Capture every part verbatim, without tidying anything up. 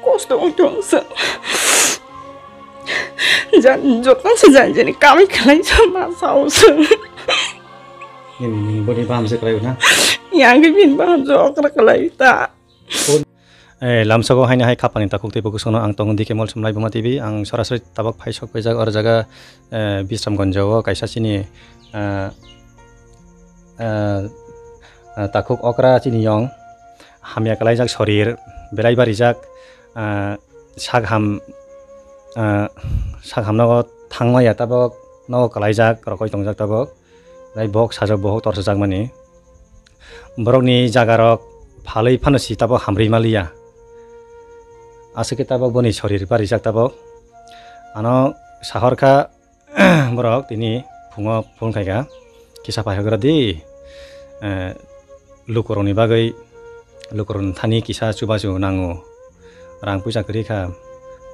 Kosto wng tong se. Jan jotno se jan jani kamai khlai sa ma sao se. Nini, nini body baham se khlai na? Yang ke bin baham se okra khlai ta. Eh, lamsao haino hai khapani takhuk tei bukhuk songno ang tongo D K Mall Sumlai Buma T V. Ang sorasori tabok phai sok paijak oro jaga, eh, Bisramganj o kaisa chini, eh, eh, eh, takhuk okra chini yong hamya kalaijak sorir belai barijak, eh, sak ham, eh, sak ham nogo thangmaya tabok nogo kalaijak rokoi tongjak tabok. Lai bok sajak bohok torsajakmani. Borokni jagarok phalwi phano si tabok hamrwi maliya. Aswk khe tabok boni sorir barijak tabok. Ano sahorkha borok tini phungo phone khaikha, "Kisa phaikhwgra di, eh, lukurokni bagwi, lukurokni thani kisa chubachu nango. Rang puisa kwrwi kha,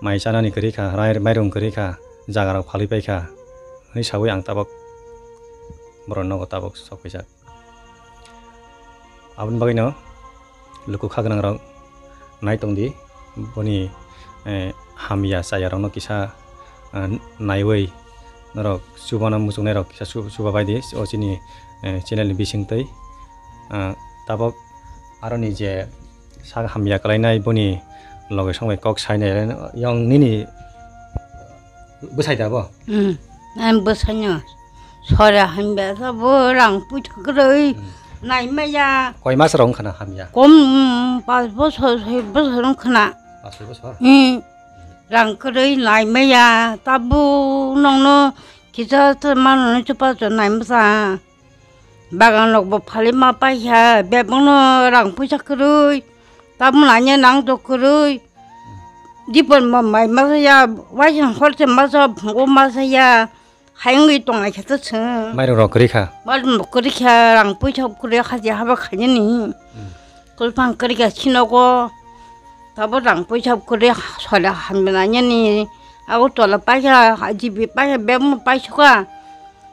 mai chanani kwrwi kha, rai-, mairung kwrwi kha, jagarok phalwi paikha," hwnwi saui ang tabok borok nogo tabok sok phaijak. Aboni bagwino luku kha gwnangrok nai tongdi, boni, eh, hamya chayarokno kisa, eh, naiwi norok chubana muchungnairok kisa chu-, chubabaidi o chini, eh, channelni bisingtwi. Ah, tabok aroni je sak hamya kalainai boni loge songbai kok sainai yong nini bwsai da bo? Hmm, ang bwsaino. Sora hamya sa bo rang puitha kwrwi. Hmm. Naimaya. Koi mas rong khana hamya? Kom, hmm, pas bosor, soi bosor rong khana. Pas bosor? Hmm. Rang kwrwi naimaya. Tabu nongno kisa mano chupa naimasa. Bagan rok bo phalwi ma paikha, bebakno rang puisa kwrwi, tabuk nanya nang tok kwrwi. Dipon bo mai masa ya, waisang hor se masa, phungo masa ya, hayungwi tongnai khe to chwng. Mairung rok kwrwi kha? Mairung rok kwrwi kha, rang puisa kwrwi kha je haba khainani. Hmm. Kwlphang kwrwi kha sinogo, tabo rang puisa kwrwi sole hamya nanyani. Agartala paikha, G B paikha, bebakno paisuka.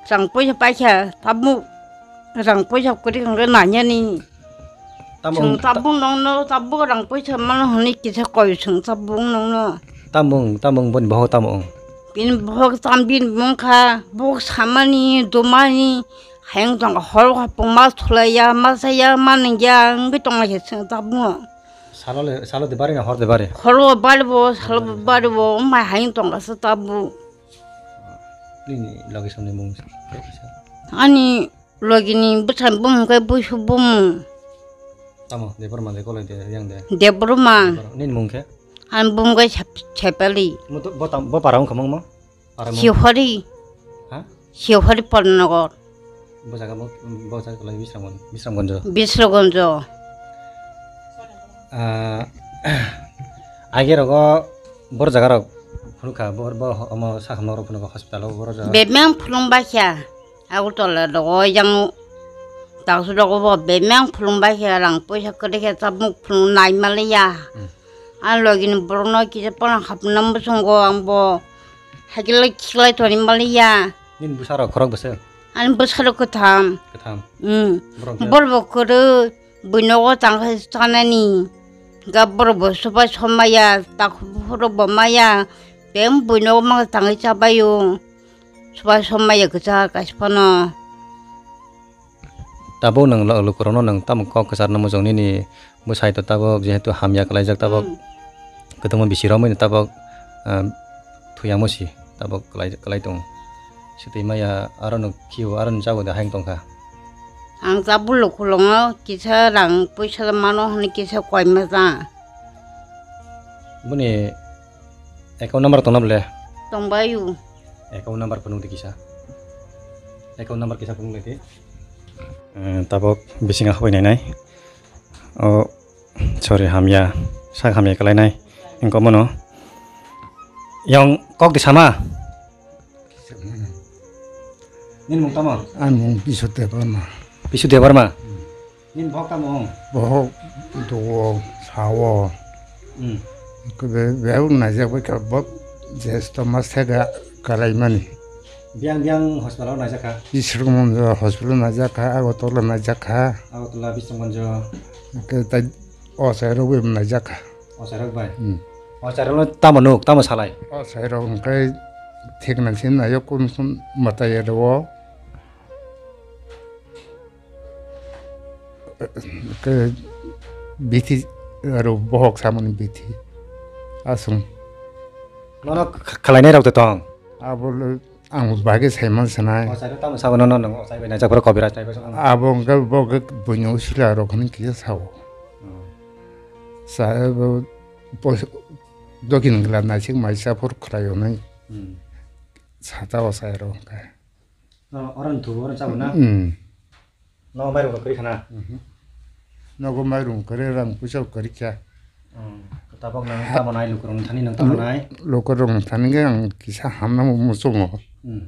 Rang puisa paikha, tabuk rang puisa kwrwi hwnkhe nanyani. Tamo chwng wng-, ta- tabuk nongno, tabuk rang puisa mano hwnwi kisa koi chwng tabuk nongno. Tamo wng, tamo wng boni bohok tamo wng? Bini bohok tam bini bumung kha, bohok samani, dumani, hayung tong hor hapung ma thulaiya, ma chaya, ma nungya, wngwi tonglaikha chwng tabuk. Salo le, salo de bari na hor de bari? Horo bari bo, salo bari bo, wngma hayung tongkha se tabuk. Nini logi samni mung sa? Ani logini bwsa bumung khe Buisu bumung. Tamo, Debbarma de, Koloi de, yang de? Debbarma. Debbarma. Nini mung khe? Ani bumung khe Sep-, Sepali. Mo to, bo tam, bo para wngkha mung mo? Para mung? Sihori. Ha? Sihori Polnogor. Bo jaga mo, bo jaga kolai Bisramganj, Bisramganj. Bisramganj. Ah, age rogo bor jaga rok phunukha, bor, bo omo sakhamno rok phunukha hospital o bor jaga. Bebeng phunukbaikha. Agartala rogo yang taksu rogo bo bebeng phunukbaikha, rang puisa kwrwi khe tabuk phunuk nai maliya. Hmm. Ang logini borokno kisa phano hapna muchungo ang bo hakhe lai khiklai toni maliya. Nini bwsarok khorok bwswk? Ani bwsarok kwtham. Kwtham. Hmm. Borok khe? Borok bo kwrwi, buinogo tangkhe chanani. Ga borok bo sobai somaya, takhuk buphurok bo maya. Beng buinogo mangkhe tangwi chabaio. Sobai somaya kwchar kaisa phano. Tabuk nwng lo-, lukurokno nwng tamo kok kwcharno mujung nini bwsai to tabuk jehetu hamya kalaijak tabuk. Hmm. Kwtwngma bisi romwi no tabuk, ah, thuyamo si tabuk kwlai, kwlai tongo. Swtwi maya aro no khio aro no jabo de hayung tongkha. Ang tabuk lukurokno kisa rang puisa mano hwnwi kisa koima cha. Boni account number tongna bole? Tongbaio. Account number phunuk di kisa. Account number kisa phunuk lai di. Eh, tabuk bisingo habai nainai. O, sorry, hamya. Sak hamya kalainai. Engko mono. Yang kok di sama. Nini mung tamo? Ani mung Bisu Debbarma. Bisu Debbarma? Hmm. Nini bohok tamo wng? Bohok duo, sao. Hmm. Be-, bebak naijak bai kha, bo jesto ma sega kalaimani. Biyang biyang hospital o naijak kha? Bisramganj hospital naijak kha, Agartala naijak kha. Agartala, Bisramganj. Ke tai o sai rok bai naijak kha. O sai rok bai? Hmm. O chairokno tamo nuk, tamo salai? O chairok hwnkhe thikna se naio kun kun mwtai aro o. Ke bithi aro bohok samani bithi aswng. Nono kh-, khlainai rok to tong? Abo le ang bagwi saiman sanai. O chairok tamo sabo nono, nwng o chai bai naijak phuru kobiraj nai bai sabo. Abo hwnkhe bo khe buino usila rok hwnwi kisa sao. Hmm. Sa abo pos-, dokin gla naisik maisa phur khlai hwnwi. Hmm. Sata o chairok hwnkhe. O, oro ni thugo, oro chabo na? Hmm. No, mairum rok kwrwi khana? Mhm. Nogo mairum kwrwi, rang puisa kwrwi kha. Hmm. Tabok nang tamo nai, lukurok ni thani nang tamo nai? Lukurok ni thani khe ang kisa hamna muchungo. Hmm.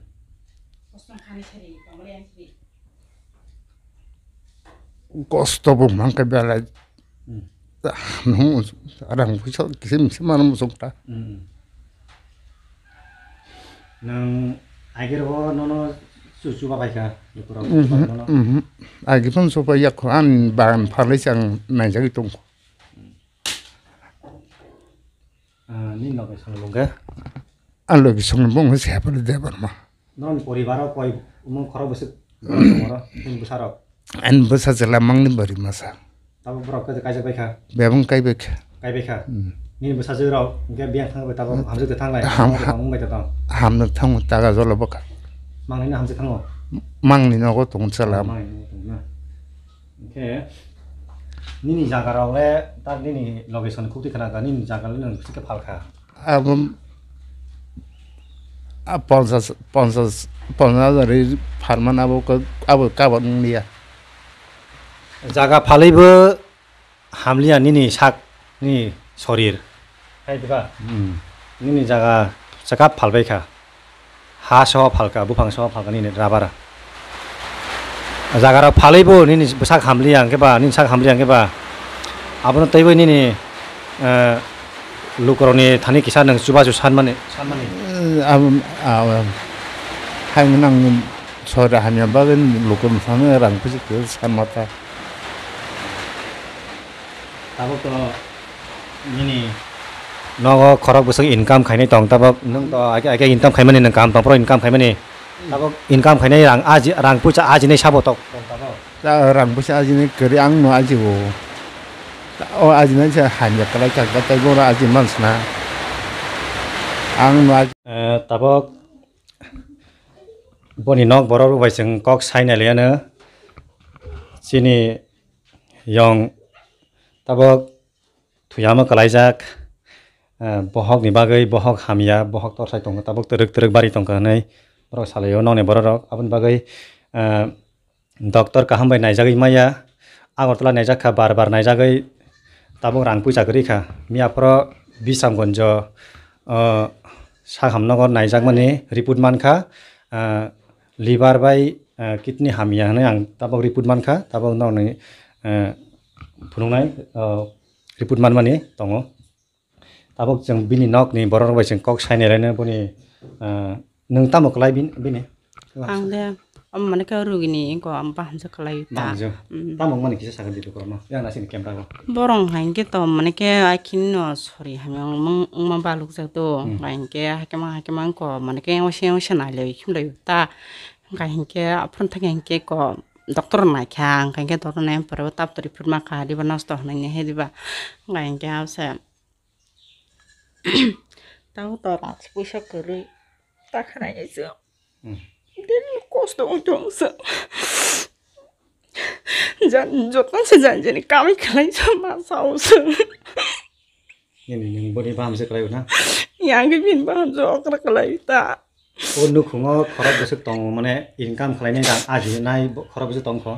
Kosto bo mankha belai. Hmm. Nung rang puisa kisa misa mana muchung ta. Hmm. Nang agir ho nono chu chuba paikha, lukurok Mhm, nono. Mhm. Agi phone sopa yakho an bagan phalai chang naijagwi tongkho. Ah, ni nogai song lungge? An logi song bong se hapal de barma. Noni poribar o koi umung khorok bwswk borok tongo ro, nini bwsarok? Ani bwsa chwla mangni bari masa. Tabuk borok khe kaijak bai kha? Bebang kai bai kha. Kai bai kha? Hmm. Nini bwsajwk rok hwnkhe biyang thang bai tabuk hamjwk de thang lai, Ham-, tamo ha-, tongmung bai tong. Hamjwk thango taga jolo bwkha. Mangni no hamjwk thango? Mangni nogo tong chwla. Mangni nogo tong na. Hwnkhe nini jaga rok le ta nini location khukti khna kha, nini jaga le nwng bwswk khe phal kha? Abo, a, ponchas, ponchas, ponchas hajar ri pharmani abo khe, abo kabang wngya. Jaga phalwibo hamliya nini sak, nini sorir. Hai diba? Hmm. Nini jaga chakap phalbai kha. Ha soho phalka, buphang soho phalka nini rubber. Jaga rok phalwi bo nini bwsak hamliya hwnkhe ba, nini sak hamliya hwnkhe ba. Abono twiwi nini, eh, lukurokni thani kisa nwng chubachu sanmani, sanmani. Eh, am, am, hai nang sori hamya bagwi lukurokni thani rang pusi kwrwi sanma ta. Tabuk to nini nogo khorok bwswk income khainai tong, tabuk nwng to ake, ake income khaimani, nwng kaham tong phuru income khaimani, tabuk income khainai rang aji, rang puisa ajinai sabo tok tong tabuk? Ta rang puisa ajinai kwrwi ang no aji o. Ta o ajinai se hamya kwlai kha, tei bono aji mansna. Ang no aji. Eh, tabuk boni nok borok rok bai chwng kok sai nai liya no. Chini yong tabuk thuyama kwlaijak, eh, bohok ni bagwi bohok hamya, bohok torsai tongo, tabuk twrwk twrwk bari tongkha hwnwi borok salaio nokni borok rok. Aboni bagwi, eh, doctor kaham bai naijagwi maya, Agartala naijak kha, bar bar naijagwi tabuk rang puisa kwrwi kha. Miya phoro Bisramganjo, eh, Sahamnagar naijakmani report mankha, eh, liver bai, eh, kidney hamya hwnwi ang tabuk report mankha, tabuk nokni, eh, phunuknai, eh, report manmani tongo. Tabuk chwng bini nokni borok rok bai chwng kok sai nai laino boni, eh, nwng tamo kwlai bin-, bini? Ang de, omo mane khe rugini wngkha, omo bahamjwk kwlai ta. Bahamjwk? Mm. Tamo wngmani kisa sakha di lukurokno, yang nasini camera o. Borok hai khe to mane khe akhini no sori hamya wngma, wngma balukjak do. Hmm. Hai khe hakhe ma, hakhe ma wngkha, mane khe wngse, wngse nai lai khim lai ta. Hwnkha hinkhe aphuru thangya hinkhe ko doctor naikha, hwnkha hinkhe doctor nai pore o tabuk report mankha, liver nosto hwnwi he diba. Hwnkha hinkhe abse tabuk to rang puisa kwrwi ta khnai se. Hmm. Daily kosto wng tong se. Jan-, joto se jani jani kamai khlai se ma sao se. Nini, nini boni baham se kwlai na? Yang ke bin baham se okra kwlai ta. O nukhungo khorok bwswk tongo, mane income khlainai rang ajinai bo-, khorok bwswk tongkho?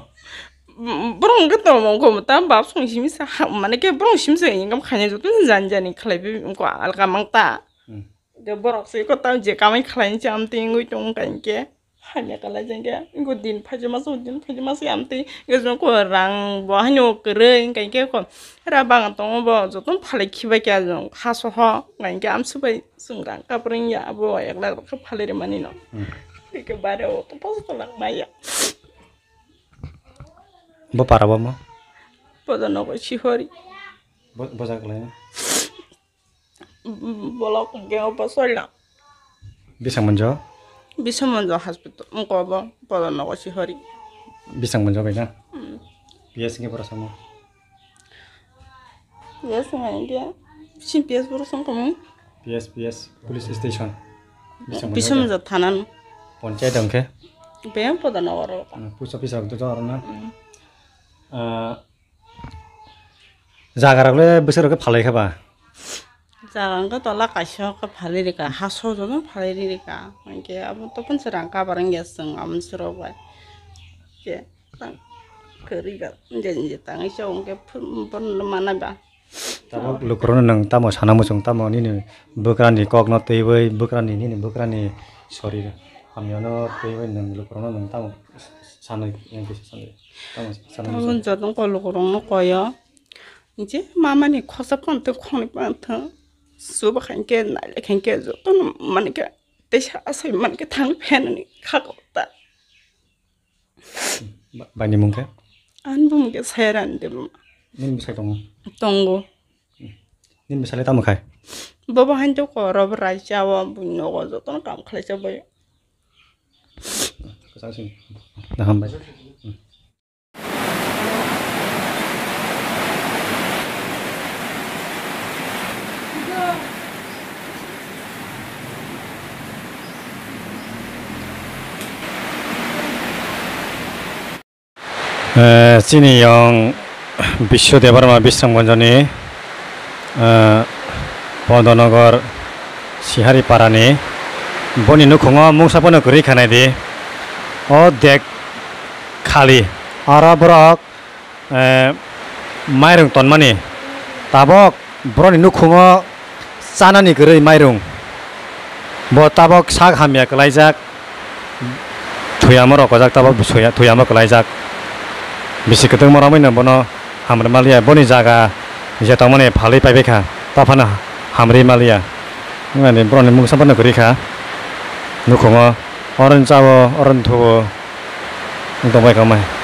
Mm, borok hwnkhe tongmung kho ta bap song simi sa ha, mane khe borok simi sa income khainai joto jani jani khlai bi wngkho alka mang ta. Hmm. Hwnkhe borok se ko ta je kamai khlainai se amtwi wngwi tong wngkha hinkhe. Hamya kwlai jeng khe, wngkha din phaijama se, din phaijama se amtwi, wngkha jeng khe rang bo haino kwrwi, wngkha hinkhe ko ra bagan tongo bo, jotono phalwi khibai khe ajong, ha soho, wngkha hinkhe amswk bai chwng rang kaprwng ya, abo ek lakh rok khe phalwi rwmani no. Hmm. Tei khe bare o to poso to lang maya. Bo para bo mo? Poso nogo sihori. Bo, bo jaga lai. Bolok hwnkhe obo soila. Bisang monjo? Bisang monjo hospital, wngkha obo, bodo nogo si hori. Bisang monjo bai na? Hmm. P S hwnkhe boro samo? P S wngkha India. Si P S boro song kamo? P S, P S, police station. Bisang monjo Bisang bai? Monjo thanan. Ponchayat hwnkhe? Be bodo nogo ro. Hmm, post office rok to jor na? Hmm. Ah, Jaga rok le bwswk rok khe phalai kha ba? Jaga wngkha tola kaisa khe phalai rikha, ha sojagwi phalai rikha. Hwnkhe abo to phunsa rang kabar wngya chwng amo chwrok bai. Khe tang kwrwi ba wngya wngya tangwi se hwnkhe phun-, bono mana ba. Tabuk lukurokno nwng tamo sana muchung, tamo nini bwkrani kokno twiwi, bwkrani, nini bwkrani sori hamyano twiwi nwng lukurokno nwng tamo sanwi, nwng kisa sanwi, tamo sanwi muchung. Tabuk joto lukurokno koyo. Je mamani khorsa pantwk khonwi pantwk suba khankhe nailai khankhe jotono mankhe teisa asai mankhe thang phenani khakok ta. Ba-, baini mung khe? Ani bumung khe Sairani Debbarma. Nini bwsai tongo? Tongo. Nini bwsai le tamo khai? Bobo hain to koro bo raisa o buino go jotono kam khlai cha bai. Kwchang sini. Hambai. Eh, chini yong Biswa Debbarma Bisramganjani, eh, Podonogor Sihari Parani, boni nukhungo mungsa phano kwrwi khanai di. O dek khali, aro borok eh, mairung tonmani, tabok borokni nukhungo chanani kwrwi mairung, bo tabok sak hamya kwlaijak, thuyamo rokojak, tabok thuyamo kwlaijak, bisi kwtwngma romwi no bono hamrwi maliya, boni jaga je tongmani phalwi paibaikha, taphano hamrwi maliya, wngmani borokni mungsa phano kwrwi kha nukhungo, oro ni cha-o, oro ni thu-o wng tongbaikha mai.